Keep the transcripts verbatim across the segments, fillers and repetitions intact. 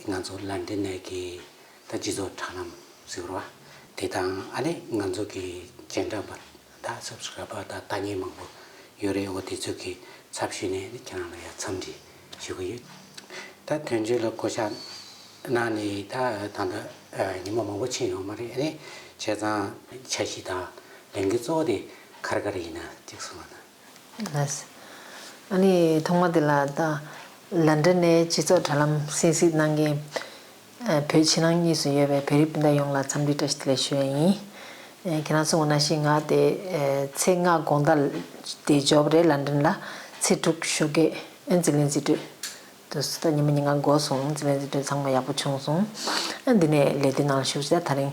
ང་ཚོ་ལན་ཌན་ནས་ཀྱི་ད་སྤྱི་ཚོགས་དྲ་ལམ་ཟེར་བ་དེ་དང་ཨ་ནི་ང་ཚོ་གི་སྤྱན་འདྲེན་པ་ད་སབ་སི་ཀ་རའི་བར་ད་ལྟ་མཁན་མང་པོ་ཡོད་རེད། འོ་དེ་ཚོ་གི་ཚབ་ཞུས་ནས་ནི་ཁྱེད་རང་ལ་ཡང་འཚམས་འདྲི་ཞུ་གི་ཡོད། ད་དོན་གཅོད་ལ་བསྐོ་བཞག་གནང་ནས་ད་ད་ལྟ་ཉི་མ་མང་པོ་ཕྱིན་ཡོད་མ་རེད། ཨ་ནི་བྱས་ཙང་འཆར་གཞི་དང་ལས་འགན་གཙོ་བོ་དེ་ག་རེ་ག་རེ་ཡིན་ན་ཅིག་གསུངས་པ་དང་། ལགས། ཨ་ནི་ཐོག་མ་དེ་ལ་ད་ལན་ཌན་ནས་སྤྱི་ཚོགས་དྲ་ལམ་གསན་གཟིགས་གནང་མཁན་ཨ་བོད་ཕྱི་ནང་གཉིས་སུ་ཡོད་པའི་བོད་རིགས་སྤུན་ཟླ་ཡོངས་ལ་འཚམས་འདྲི་བཀྲ་ཤིས་བདེ་ལེགས་ཞུ་ཡ་ཡིན། ཨ་ཁྱེད་རང་གསུངས་པ་ནང་བཞིན་ང་དེ་ཨ་ཚེས་ལྔ་དགོང་དག་དེ་འབྱོར་བ་རེད་ལན་ཌན་ལ། ཚེས་དྲུག་ཞོགས་ཀས་ཨ་འཛིན་ལན་རྩིས་སྤྲོད་དུ་ད་ཉི་མ་ཉིན་གང་འགོར་སོང་། འཛིན་ལན་རྩིས་སྤྲོད་ཚང་མ་ཡག་པོ་བྱུང་སོང་། ཨ་འདི་ནས་ལས་དོན་ནང་ཞུགས་བྱས་ད་རིང་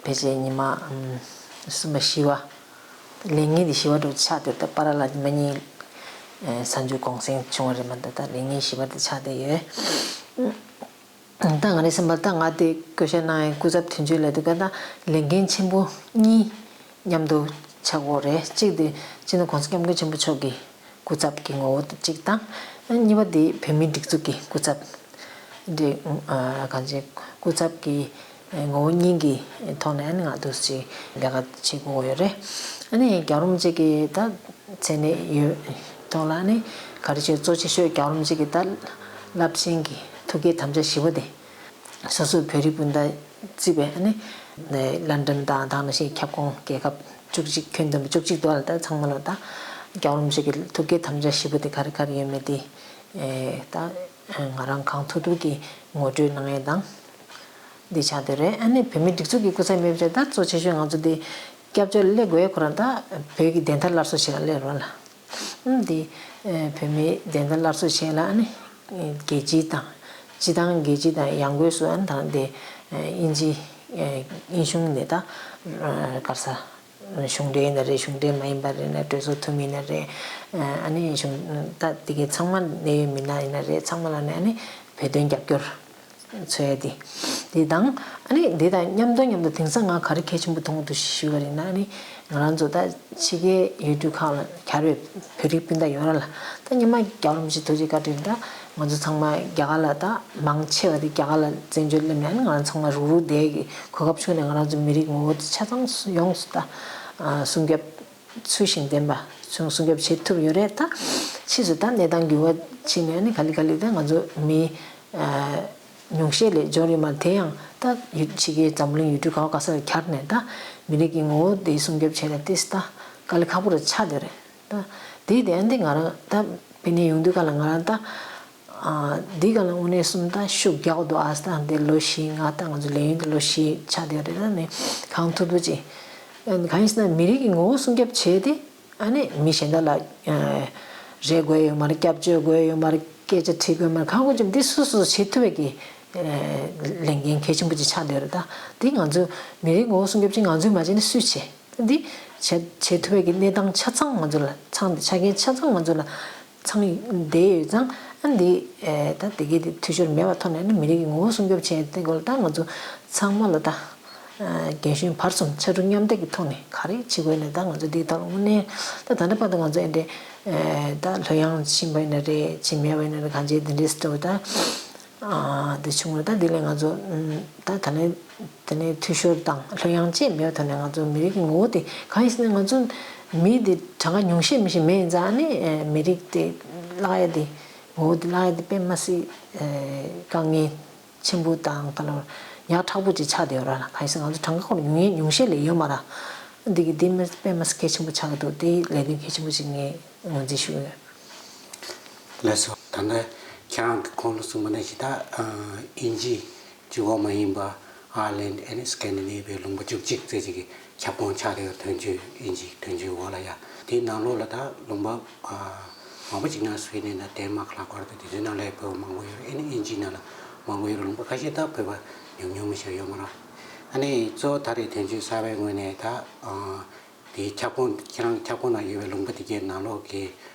ཕལ་ཆེར་ཉི་མ་ཨམ་གསུམ་པ་བཞི་པ། ལས་ངན་དེ་བཞི་པ་འགྲོ་ཆགས་འདུག་ད་པ་ར་ལ་ཉི་མ་གཉིས་ཨེ་གསར་འགྱུར་གུང་སེང་བྱུང་བ་རེད་མ་གཏོགས་ད་ལས་ངན་བཞི་པ་དེ་ཆགས་བསྡད་ཡོད། ད་ང་རེ་སེམས་པ་ད་ང་དེ་བསྐོ་བཞག་གནང་ཡའི་སྐུ་ཚབ་དོན་གཅོད་ལས་དུས་ག་ད་ལས་འགན་ཆེན་པོ་གཉིས་མཉམ་དུ་ཆགས་ཀྱི་ཡོད་རེད། གཅིག་དེ་སྤྱི་ནོར་༸གོང་ས་༸སྐྱབས་མགོན་ཆེན་པོ་མཆོག་གི་སྐུ་ཚབ་ཀྱི་ངོ་བོ་གཅིག་དང་། གཉིས་པ་དེ་བོད་མིའི་སྒྲིག་འཛུགས་ཀྱི་སྐུ་ཚབ། འདི་ཨ་གང་ཅི་སྐུ་ཚབ་ཀྱི་ངོ་བོ་གཉིས་ཀྱི་ཐོག་ནས་ང་འདུག་སེ་ལས་ཀ་བྱེད་དགོས་ཡོད་རེད། ཨ་ནི་རྒྱལ་བ་རིན་པོ་ཆེ་གི་ད་མཚན་གནས་ཡོད་ཐོག་ལ་ནི་ག་རེ་བྱས་གཙོ་ཆེ་ཤོས་རྒྱལ་བ་རིན་པོ་ཆེ་གི་ད་རླབས་ཆེན་གྱི་ཐུགས་བསྐྱེད་དམ་བཅའ་བཞི་པ་དེ། སོ་སོའི་བོད་རིགས་སྤུན་ཟླ་བརྩིས་པའི་ཨ་ནི་ལན་ཌན་དང་དེ་ནང་བཞིན་ཁྱབ་ཁོངས་རྒྱལ་ཁབ་བཅུ་གཅིག་ཁྱོན་བསྡོམས་པ་བཅུ་གཅིག་དོ་ལ་ད་ཚང་མ་ལ་ད་རྒྱལ་བ་རིན་པོ་ཆེ་གི་ཐུགས་བསྐྱེད་དམ་བཅའ་བཞི་པོ་དེ་ག་རེ་ག་རེ་ཡོད་མེད་དེ་ད་ང་རང་གང་ཐུབ་ཐུབ་ཀྱིས་ངོ་སྤྲོད་གནང་ཡས་དང་། འདི་ཆགས་བསྡད་རེད། ཨ་ནི་བོད་མིའི་སྒྲིག་འཛུགས་ཀྱི་སྐུ་ཚབ་མེད་པ་བྱས་ད་གཙོ་ཆེ་ཤོས་ང་ཚོ་འདི་སྐྱབས་བཅོལ་སླེབས་དགོས་ཁོ་རང་ད་བོད་ཀྱི་བདེན་མཐའ་སླར་གསོ་བྱེད་ལ་སླེབས་རོགས་ལ། ཨ་འདི་བོད་མིའི་བདེན་མཐའ་སླར་གསོ་བྱེད་ལ་ཨ་ནི་རྒྱལ་སྤྱི་དང་སྤྱི་བཏང་རྒྱལ་སྤྱི་དང་ཡང་སྒོས་སུ་ཨ་ནི་ད་འདི་དབྱིན་ཇི་དབྱིན་གཞུང་ནས་ད་ག་རེ་ཟ། གཞུང་འབྲེལ་ཡིན་ན་རེད། གཞུང་འབྲེལ་མ་ཡིན་པ་རེད་ན་གྲོས་ཚོགས་འཐུས་མི་ཡིན་ན་རེད། ཨ་ནི་གཞུང་ད་དེ་གའི་ཚང་མ་གནད་ཡོད་མི་སྣ་ཡིན་ན་རེད། ཚང་མ་ལ་ནས་ཨ་ནི་བོད་དོན་རྒྱབ་སྐྱོར་འཚོལ་ཡ་དེ། དེ་དང་ཨ་ནི་དེ་དང་མཉམ་དུ་མཉམ་དུ་དེང་སང་ང་ག་རེ་གལ་ཆེན་པོ་མཐོང་གི་འདུག་ཞུས་པ་ཡིན་ན་ཨ་ནི་ང་རང་ཚོ་ད་ཕྱི་རྒྱལ་ཡུལ་གྲུ་ཁག་ལ་གྱར་བའི་བོད་རིགས་སྤུན་ཟླ་ཡོད་ར་ལ་ད་སྔོན་མ་རྒྱལ་བ་རིན་པོ་ཆེ་ཐུགས་རྗེ་བཀའ་དྲིན་ད་ང་ཚོ་ཚང་མ་རྒྱ་གར་ལ་ད་མང་ཆེ་བ་དེ་རྒྱ་གར་ལ་བཙན་བྱོལ་སླེབས་ནས་ཨ་ནི་ང་རང་ཚང་མ་རུག་རུག་བསྡད་ཀྱི་གོ་སྐབས་བྱུང་ནས་ང་རང་ཚོ་མི་རིགས་ངོ་བོ་དེ་ཆ་ཚང་ཡོངས་སུ་ད་སྲུང་སྐྱོབ་ཚུལ་བཞིན་ལྡན་པ་བྱུང་སྲུང་སྐྱོབ་བྱེད་ཐུབ་ཡོད་རེད། ད་ཕྱིས་སུ་ད་གནས་སྟངས་འགྱུར་བ་ཕྱིན་ནས་ཨ་ནི་ག་ལེ་ག་ལེ་ད་ང་ཚོ་མི་ཉུང་ཤས་ལས་འབྱོར་ཡོད་མ་རེད། དེ་ཡང་ད་ཡུལ་ཕྱི་རྒྱལ་འཛམ་བུ་གླིང་ཡུལ་གྲུ་ག་བ་ག་ས་ལ་གྱར་ནས་ད་མི་རིགས་ཀྱི་ངོ་བོ་དེ་སྲུང་སྐྱོབ་བྱས་ན་དེ་ད་དཀའ་ལས་ཁག་པོ་རུ་ཆགས་བསྡད་རེད། ད་དེ་དེ་ཨ་འདི་ང་རང་ད་ཕ་ནས་ཡོང་དུས་ག་ལ་ང་རང་ད་འདི་ག་ལ་དངོས་གནས་གསུམ་ད་ཤུགས་རྒྱག་འདུག་ཨ་ད་འདི་ལོ་བཞི་ང་ད་ང་ཚོ་ལས་ཡུན་དེ་ལོ་བཞི་ཆགས་བསྡད་རེད། ད་ནི་གང་ཐུབ་ཐུབ་ཅིག་གང་ཡིན་ཟེར་ན་མི་རིགས་ཀྱི་ངོ་བོ་སྲུང་སྐྱོབ་བྱས་ཏེ། ཨ་ནི་མི་གཞན་དག་ལ་རེ་དགོས་ཡོད་མ་རེད། སྐྱབས་བཅོལ་དགོས་ཡོད་མ་རེད། སྐད་ཆ་དྲི་དགོས་མ་རེད། གང་དགོས་ཀྱང་འདི་སོ་སོས་བྱེད་ཐུབ་པའི་གི་ལས་འགན་གལ་ཆེན་པོ་ཅིག་ཆགས་བསྡད་ཡོད་རེད། ད་འདི་ང་ཚོ་མི་རིགས་ངོ་བོ་སྲུང་སྐྱོབ་ཅིག་ང་ཚོས་མ་བྱས་ན་སུས་བྱེད། འདི་བྱེད་བྱེད་ཐུབ་པའི་གི་གནས་སྟངས་ཆ་ཚང་ང་ཚོ་ལ་ཚང་ཆ་རྐྱེན་ཆ་ཚང་ང་ཚོ་ལ་ཚང་བསྡད་ཡོད་ཙང་ཨ་འདི་ད་དེ་གི་དེ་འཐུས་ཤོར་མེད་པ་ཐོག་ནས་ནི་མི་རིགས་ཀྱི་ངོ་བོ་སྲུང་སྐྱོབ་བྱས་ཏེ་སྐོར་ད་ང་ཚོ་ཚང་མ་ལ་ད། རྒན་གཞོན་བར་གསུམ་ཕྱར་གྲུ་མཉམ་འདེགས་ཀྱི་ཐོག་ནས་ག་རེ་བྱེད་དགོས་ནས་ད་ང་ཚོ་འདི་ལྟར་དངོས་གནས་ད་ད་ལྟ་བར་དུ་ང་ཚོ་ཨེ་འདྲས་ད་ལྷོད་ཡངས་ཕྱིན་པ་ཡིན་ན་རེད། ཕྱིན་མེད་པ་ཡིན་ན་རེད། གང་བྱས་འདི་འདྲས་སུ་འགྲོ་ད་འདི་བྱུང་བ་ད་འདི་ལས་ང་ཚོ་ད་ད་ལན་ད་ལན་འཐུས་ཤོར་དང་ལྷོད་ཡངས་ཅིག་མེད་པ་ཐོག་ནས་ང་ཚོ་མི་རིགས་ཀྱི་ངོ་བོ་དེ་གང་ཡིན་ཟེར་ན་ང་ཚོ་མི་དེ་གྲངས་ཀ་ཉུང་ཤས་མི་ཞིག་མེད་ཡིན་ཙང་ཨ་ནི་མི་རིགས་དེ་བརླག་ཡ་དེ་ངོ་བོ་དེ་བརླག་ཡ་དེ་དཔེ་མ་སྲིད་དཀའ་ངལ། ཆེན་པོ་དང་ད་ལོ་ཡག་དྲག་པོ་ཅིག་ཆགས་བསྡད་ཡོད་ར། གང་ཡིན་ཟེར་ང་ཚོ་གྲངས་ཀ་ཁོ་ན་ཉུང་ཉུང་ཤས་ལས་ཡོད་མ་ར། འདི་གི་འདི་མི་དཔེ་མ་སྲིད་གལ་ཆེན་པོ་ཆགས་ཀྱི་འདུག་འདི་ལས་དོན་གལ་ཆེན་པོ་ཅིག་ངས་ངོས་འཛིན་ཞུ་གི་ཡོད། ལགས་སོ། ད་ལྟ་ཁྱེད་རང་གི་གོང་ལ་གསུངས་པ་ནང་བཞིན་ད་དབྱིན་ཇི་གཅིག་པོ་མ་ཡིན་པ་ཨར་ལན་ཨ་ནི་སི་ཀན་ཌི་ནེ་བི་ཡའི་ལུང་པ་བཅུ་གཅིག་ཙམ་ཅིག་གི་ཁྱབ་ཁོངས་ཆགས་བསྡད་ཡོད། དོན་གཅོད་དབྱིན་ཇིའི་དོན་གཅོད་འོག་ལ་ཡ། དེའི་ནང་ལོགས་ལ་ད་ལུང་པ་མང་པོ་ཅིག་ནང་སུའེ་ཌེན་དང་ཌེན་མཱག་ལྷག་པར་དུ་དེ་ཚོའི་ནང་ལ་ཡ་བོད་པ་མང་པོ་ཡོད་རེད། ཨ་ནི་དབྱིན་ཇིའི་ནང་ལ་མང་པོ་ཡོད་རེད། ལུང་པ་ཁ་ཤས་ད་བོད་པ་ཉུང་ཉུང་མི་ཤོར་ཡོད་མ་རེད། ཨ་ནི་གཙོ་བོ་ད་རེས་དོན་གཅོད་གསར་པའི་ངོས་ནས་ད་དེའི་ཁྱབ་ཁོངས་ཁྱེད་རང་ཁྱབ་ཁོངས་ནང་ཡོད་པའི་ལུང་པ་དེ་གའི་ནང་ལོགས་ཀྱི་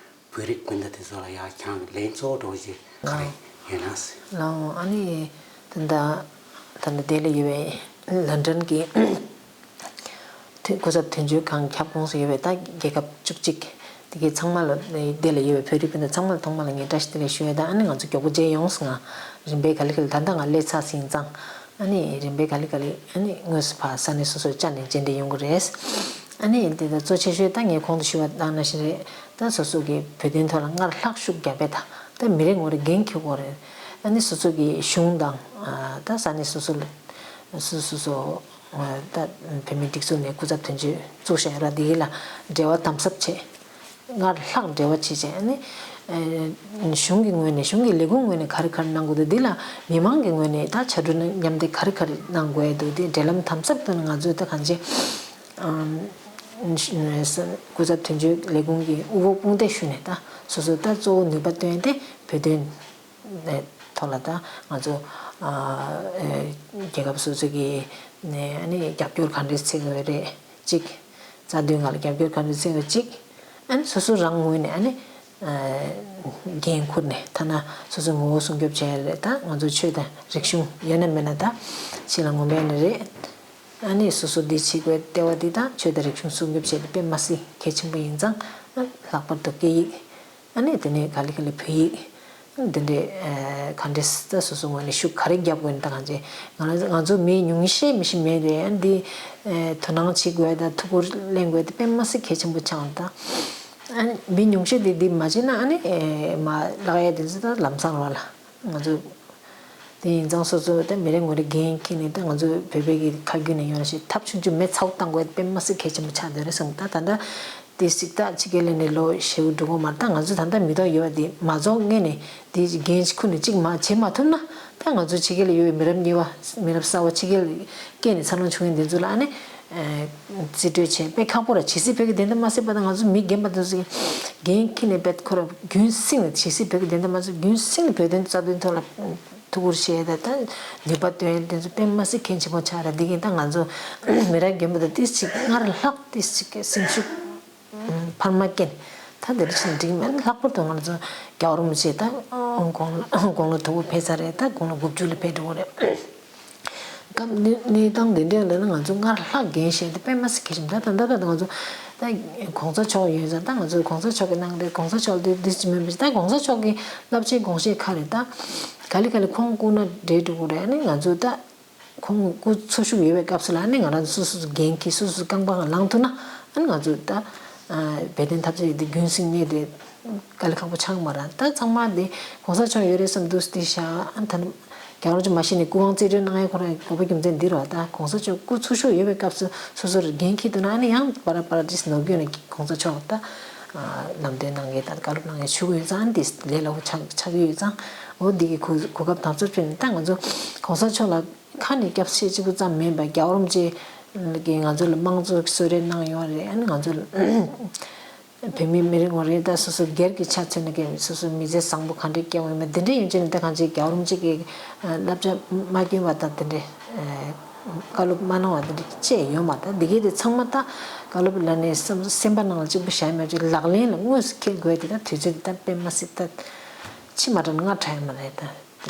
བོད་རིགས་སྤུན་ཟླ་དེ་ཚོ་ལ་ཡ་ཁྱེད་རང་ལན་གཙོ་བོ་འདྲ་བོ་ཞིག་ག་རེ་ཡོད་ན་ཟེར། ལགས་འོང་། ཨ་ནི་ད་ལྟ་ད་ལྟ་དེ་ལ་ཡོད་པའི་ལན་ཌན་གྱི་སྐུ་ཚབ་དོན་གཅོད་ཁང་ཁྱབ་ཁོངས་སུ་ཡོད་པའི་ད་རྒྱལ་ཁབ་བཅུ་གཅིག་ དེ་གའི་ཚང་མ་ལ་འདི་ལ་ཡོད་པའི་བོད་རིགས་སྤུན་ཟླ་ཚང་མ་ལ་ཐོག་མ་ལ་ངས་བཀྲ་ཤིས་བདེ་ལེགས་ཞུ་ཡས་དང་། ཨ་ནི་ང་ཚོ་མགྱོགས་པོ་མཇལ་ཡོང་ཟེར། ང་རིམ་པས་ག་ལེ་ག་ལེ་ད་ལྟ་ང་སླེབས་ཚར་ཟིན་ཙང་། ཨ་ནི་རིམ་པས་ག་ལེ་ག་ལེ་ཨ་ནི་དངོས་སུ་ཕར་ས་གནས་སོ་སོར་བཅར་ནས་མཇལ་འཕྲད་ཡོང་གི་རེད། ཨ་ནི་དེ་ལྟར་གཙོ་ཆེ་ཤོས་ད་ངས་གོང་དུ་ཞུས་པ་ནང་བཞིན་རེད། ད་སོ་སོ་གི་བོད་དོན་ཐོག་ལ་སྔར་ལྷག་ཤུགས་རྒྱབ་པའི་ད་ད་མི་རེ་ངོ་རེ་འགན་འཁྱེར་དགོས་རེད། ཨ་ནི་སོ་སོ་གི་གཞུང་དང་ད་ས་གནས་སོ་སོ་ལ་སོ་སོ་སོ་ད་བོད་མིའི་སྒྲིག་འཛུགས་ནས་སྐུ་ཚབ་དོན་གཅོད་བཙུགས་བཞག་ཡོད་ར། དེ་ལ་འབྲེལ་བ་དམ་ཟབ་བྱས། སྔར་ལྷག་འབྲེལ་བ་བྱེད་བྱས་ནས། གཞུང་གི་ངོས་ནས་གཞུང་གི་ལས་ཁུངས་ངོས་ནས་ག་རེ་ག་རེ་གནང་དགོས་འདུག་འདི་ལ་མི་མང་གི་ངོས་ནས་ད་ཕྱར་གྲུ་མཉམ་འདེགས་ག་རེ་ག་རེ་གནང་དགོས་འདུག་འདི་འབྲེལ་ལམ་དམ་ཟབ་ཐོག་ནས་ང་ཚོས་ད་གང་བྱེད། སྐུ་ཚབ་དོན་གཅོད་ལས་ཁུངས་ཀྱི་དབུ་འོག་དཔུང་སྡེ་ཞུས་ནས་ད་སོ་སོ་ད་གཙོ་བོ་ནུས་པ་བཏོན་ཏེ་བོད་དོན་ཐོག་ལ་ད་ང་ཚོ་རྒྱལ་ཁབ་སོ་སོ་གི་ནས་ཨ་ནི་རྒྱབ་སྐྱོར་ག་འདྲས་བྱེད་དགོས་རེད་གཅིག་རྩ་དོན་སྒང་ལ་རྒྱབ་སྐྱོར་ག་འདྲ་བྱེད་དགོས་གཅིག་ཨ་ནི་སོ་སོ་རང་ངོས་ནས་ཨ་ནི་འགན་འཁུར་ནས། ཐ་ན་སོ་སོའི་ངོ་བོ་སྲུང་སྐྱོབ་བྱས་རེད། ད་ང་ཚོ་ཆོས་དང་རིག་གཞུང་ཡོད་ན་མེད་ན་ད་ཕྱི་ལ་ངོམ་ཡས་ནི་རེད། ཨ་ནི་སོ་སོ་འདི་བྱེད་དགོས་ལྟེ་བ་འདི་དང་ཆོས་དང་རིག་གཞུང་སྲུང་སྐྱོབ་བྱས་ཏེ་དཔེ་མ་སྲིད་གལ་ཆེན་པོ་ཡིན་ཙང་། ལྷག་པར་དུ་སྐད་ཡིག་ཨ་ནི་དེ་ནས་ག་ལེ་ག་ལེ་བོད་ཡིག་འདི་འདྲའི་ག་འདྲས་ད་སོ་སོ་ངོས་ནས་ཤུགས་ག་རེ་རྒྱབ་དགོས་ན། ད་གང་བྱེད་ང་ང་ཚོ་མི་ཉུང་ཤས་མི་ཤེས་མེད་རེད། ཨ་འདི་དོ་སྣང་བྱེད་དགོས་དང་ཐུགས་ཁུར་ལེན་དགོས་དེ་དཔེ་མ་སྲིད་གལ་ཆེན་པོ་ཆགས། ད་ཨ་མི་ཉུང་ཤས་དེ་འདི་མ་བྱས་ན་ཨ་ནི་མ་ལག་ཡ་དེ་ཚོ་ད་ལམ་སང་རོགས་ལ་ང་ཚོ། དེ་ཡིན་ཙང་སོ་སོ་ད་མི་རེ་ངོ་རེ་འགན་འཁྱེར་ནས་ད་ང་ཚོ་བོད་པའི་གི་ཁ་རྒྱུན་ནས་ཡོང་ཞེས་ཐབས་ཆུང་ཆུང་མེད་ཚ་བོ་བཏང་དགོས་དཔེ་མ་སྲིད་གལ་ཆེན་པོ་ཆགས་བསྡད་རེད་བསམ། ད་ད་ལྟ་དེ་ཞིག་ད་ཕྱི་རྒྱལ་ལ་ནས་ལོ་ཞེ་པོ་འགྲོ་གི་མ་རེད། ད་ང་ཚོ་ད་ལྟ་མི་ཐོག་ཡོད་པ་དེ་མ་རྫོགས་སྔོན་ནས་དེ་འགན་ཁུར་ནས་གཅིག་མ་བྱེད་མ་ཐུབ་ན། ད་ང་ཚོ་ཕྱི་རྒྱལ་ལ་ཡོད་པའི་མི་རབས་གཉིས་པ་མི་རབས་གསར་པ་ཕྱི་རྒྱལ་ལ་སྐྱེས་ནས་འཚར་ལོངས་བྱུང་མཁན་དེ་ཚོ་ལ་ཨ་ནི་རྩིས་སྤྲོད་བྱས་དཔེ་ཁག་པོ་ར་ཇི་སྲིད་བོད་ཀྱི་བདེན་མཐའ་མ་གསལ་བ་དང་། ང་ཚོ་མི་རྒན་པ་དེ་ཚོ་གིས་འགན་འཁྱེར་ནས་དཔེ་ཁོ་ར་རྒྱུན་བསྲིངས་ནས་ཇི་སྲིད་བོད་ཀྱི་བདེན་མཐའ་མ་གསལ་རྒྱུན་བསྲིངས་ནས་བོད་དོན་རྩ་དོན་ཐོག་ལ་ཐུགས་ཁུར་བཞེས་དང་ད་ནུས་པ་བཏོན་དེ་ཚོ་དཔེ་མ་སྲིད་གལ་ཆེན་པོ་ཆགས་རེད། འདི་གིན་ད་ང་ཚོ་མི་རབས་རྒན་པ་དང་ཏིས་ཅིག་སྔར་ལྷག་ཏིས་ཅིག་གི་སེམས་ཤུགས་འཕར་མ་སྐྱེན། ད་འདི་འདྲ་ཞིག་འགྲིག་མེད་ལྷག་པར་དུ་ང་ཚོ་རྒྱལ་བ་རིན་པོ་ཆེ་ད་དགུང་ལོ་དགུང་ལོ་དོ་དགུ་ཕེབས་ཚར་རེད། ད་དགུང་ལོ་དགུ་བཅུ་ལ་ཕེབས་འགྲོ་གི་རེད། སྐབས་གནས་གནས་སྟངས་འདི་འདྲ་ལ་ན་ང་ཚོ་སྔར་ལྷག་འགན་བཞེས་ཏེ་དཔེ་མ་སྲིད་གལ་ཆེན་པོ། ད་ད་ད་ད་ང་ཚོ་ད་གོང་ས་མཆོག་ཡོད་ཙང་། ད་ང་ཚོ་གོང་ས་མཆོག་གི་གནང་དེ་གོང་ས་མཆོག་འདི་འདི་ཅི་མིན་པ་ཞིག་ད་གོང་ས་མཆོག་གི་བསླབ་བྱའི་དགོངས་བཞེད་ཁག་རེད། ད་ག་ལེ་ག་ལེ་ཁོང་སྐུ་ན་བགྲེས་འགྲོ་གི་རེད། ཨ་ནི་ང་ཚོ་ད་ཁོང་སྐུ་འཚོ་བཞུགས་ཡོད་པའི་སྐབས་སུ་ལ་ཨ་ནི་ང་རང་ཚོ་སོ་སོ་འགན་འཁྱེར་སོ་སོ་རྐང་པ་ལངས་ཐུབ་ན། ཨ་ནི་ང་ཚོ་ད་བོད་དོན་འཐབ་རྩོད་དེ་རྒྱུན་བསྲིངས་ནས་དེ་དཀའ་ལས་ཁག་པོ་ཆགས་མ་རེད། ད་ཚང་མ་དེ་གོང་ས་མཆོག་ཡོད་རེད་བསམ་འདུག་སྟེ་ཤ་ཨ་ནི་ད་ནི། རྒྱལ་བ་རིན་པོ་ཆེ་མ་གཞི་ནས་སྐུ་དབང་རྩིས་སྤྲོད་གནང་ཡས་ཁོ་རང་གི་དགོས་པ་རྒྱུ་མཚན་འདི་རེད་བ། ད་གོང་ས་མཆོག་སྐུ་འཚོ་བཞུགས་ཡོད་པའི་སྐབས་སུ་སོ་སོར་འགན་འཁྱེར་འདུག་ན་ཨ་ནི་ཡང་བར་བར་ཅིག་ནོར་རྒྱུ་ནས་གོང་ས་མཆོག་ད་ལམ་སྟོན་གནང་མཁན་དང་བཀའ་སློབ་གནང་མཁན་ཆུ་གུ་ཡོད་ཙང་། ཨ་ནི་འདི་ལས་སླ་པོ་ཆགས་ཆགས་ཀྱི་ཡོད་ཙང་། འོ་འདི་གི་གོ་གོ་སྐབས་དམ་ཟབ་སྤྱོད་ནས་ད་ང་ཚོ་གོང་ས་མཆོག་ལ་ཁ་ནས་སྐྱབས་བཤད་གཅིག་པུ་ཙམ་མིན་པ། རྒྱལ་བ་རིན་པོ་ཆེ་གིས་ང་ཚོ་ལ་དམངས་གཙོ་གསོལ་རས་གནང་ཡོད་རེད། ཨ་ནི་ང་ཚོ་ལ་བོད་མི་མི་རེ་ངོ་རེ་ད་སོ་སོ་སྒེར་གྱི་ཆ་མཚོན་ན་གལ་སོ་སོ་མི་ཚེ་བཟང་པོ་ག་འདྲས་སྐྱེལ་བ་ཡིན་མིན་འདི་འདྲས་ཡོད་ཅེ་ནས། ད་གང་ཅི་རྒྱལ་བ་རིན་པོ་ཆེ་གིས་བསླབ་བྱ་མ་བསྐྱོན་པ་དང་དེ་འདྲས་བཀའ་སློབ་མ་གནང་བ་དེ་འདྲས་ཅི་ཡང་ཡོད་མ་རེད། ད་འདི་གའི་དེ་ཚང་མ་ད་བཀའ་སློབ་ལ་ནས་སེམས་སེམས་པ་ནང་ལ་གཅིག་པུ་བཞག་མེད་ཅིག་ལག་ལེན་ལ་དངོས་སུ་འཁེལ་དགོས་དེ་ད་དུས་ཚོད་དེ་ད་དཔེ་མ་སྲིད་ད་ཕྱི་མ་དྲགས་ན་སྔ་དྲགས་ཡོད་མ་རེད། ད་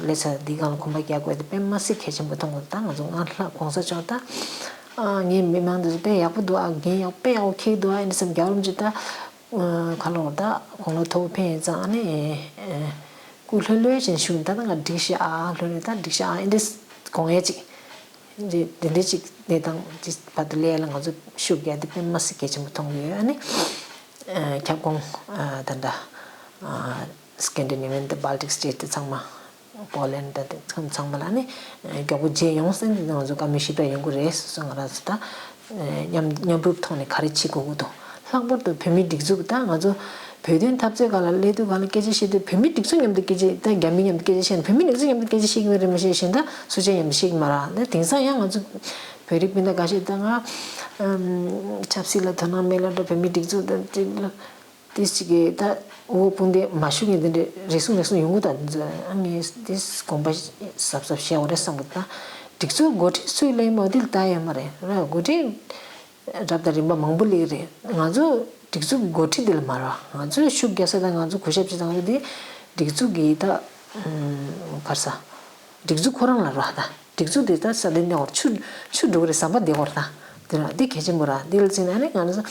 ལས་ཚ་འདི་སྒང་ལ་གོམ་པ་རྒྱག་དགོས་དེ་དཔེ་མ་སྲིད་གལ་ཆེན་པོ་མཐོང་དགོས། ད་ང་ཚོ་སྔར་ལྷག་གོང་ས་མཆོག་ད་ཨ་ངའི་མི་མང་འདི་ཚོ་དཔེ་ཡག་པོ་འདུག་ཨ་འགན་ཡག་དཔེ་ཡག་པོ་འཁྱེར་འདུག་ཨ་ཨེ་འདྲས་བསམ། རྒྱལ་བ་རིན་པོ་ཆེ་ད་ཁ་ལོ་ད་དགུང་ལོ་མཐོ་པོ་ཕེབས་ཡིན་ཙང་ཨ་ནི་སྐུ་ལྷོད་ལྷོད་བཞིན་བཞུགས། ད་ད་ང་སྒྲིག་ཤག་ཨ་ལྷོད་ལྷོད་ད་སྒྲིག་ཤག་ཨ་ཨེ་འདྲས་དགོངས་ཡས་ཅིག་འདི་འདི་འདྲས་ཅིག་གནས་སྟངས་ཅིག་བར་དུ་སླེབས་ཡ་ལ་ང་ཚོ་ཤུགས་རྒྱག་དེ་དཔེ་མ་སྲིད་གལ་ཆེན་པོ་མཐོང་གི་ཡོད། ཨ་ནི་ཁྱབ་ཁོངས་ད་འདྲ་Scandinavian དང་Baltic state དེ་ཚང་མ། པོ་ལན་དང་དེ་ཚང་ཚང་མ་ལ་ནི་མགྱོགས་པོ་མཇལ་ཡོང་ཟེར་ནས་ང་ཚོ་བཀའ་མོལ་ཞུས་པ་ཡོང་གི་རེད་སོ་སོ་ང་རང་ཚོ་ད་མཉམ་མཉམ་རུབ་ཐོག་ནས་ག་རེ་བྱེད་དགོས་ཀྱི་འདུག་ལྷག་པར་དུ་བོད་མིའི་སྒྲིག་འཛུགས་ད་ང་ཚོ་བོད་དོན་འཐབ་རྩོད་སྒང་ལ་སླེབས་དུས་སྒང་ལ་སྐད་ཆ་བཤད་དུས་བོད་མིའི་སྒྲིག་འཛུགས་མཉམ་དུ་སྐད་ཆ་ད་རྒྱ་མི་མཉམ་དུ་སྐད་ཆ་བཤད་ན་བོད་མིའི་སྒྲིག་འཛུགས་མཉམ་དུ་སྐད་ཆ་བཤད་ཀྱི་མེད་རེད་མ་ཤེས་གཞན་དག་སུ་ཆ་མཉམ་དུ་བཤད་ཀྱི་མ་རེད། ད་དེང་སང་ཡང་ང་ཚོ་བོད་རིགས་སྤུན་ཟླ་འགའ་ཤས་ད་ང་ཆབ་སྲིད་ལ་དོ་སྣང་མེད་ལབ་འདྲ་བོད་མིའི་སྒྲིག་འཛུགས་ད་ཅིག་ལ། ཏིས་ཅིག་གིས་ད་འོ་དཔུང་སྡེ་མ་ཞུགས་མཁན་དེ་འདྲ་རེ་ཟུང་རེ་ཟུང་ཡོང་གི་ད། ཨ་ངས་ཏིས་དགོངས་པ་ཟབ་ཟབ་བཞེས་འོ་རེད་བསམ་གི་ད། སྒྲིག་འཛུགས་འགོ་ཁྲིད་སུས་ལེན་མོ་དེ་ལ་ལྟ་ཡོད་མ་རེད་ར། འགོ་ཁྲིད་རབ་དང་རིམ་པ་མང་པོ་སླེབས་རེད། ང་ཚོ་སྒྲིག་འཛུགས་འགོ་ཁྲིད་དེ་ལ་མ་ར། ང་ཚོས་ཤུགས་རྒྱག་ས་དང་ང་ཚོ་གུས་ཞབས་བྱེད་སྟངས་དེ་སྒྲིག་འཛུགས་ཀྱི་ད་གར་ས། སྒྲིག་འཛུགས་ཁོ་རང་ལ་ར་ད། སྒྲིག་འཛུགས་དེ་ད་ས་དེ་ནས་འོར་ཆུ་ཆུ་འགྲོ་གི་རེད་ཟམ་པ་དེ་འོར་ད། དེ་ར་དེ་གལ་ཆེན་པོ་ར། དེ་ལ་བརྩིས་ན་ནི་ང་ཚོ་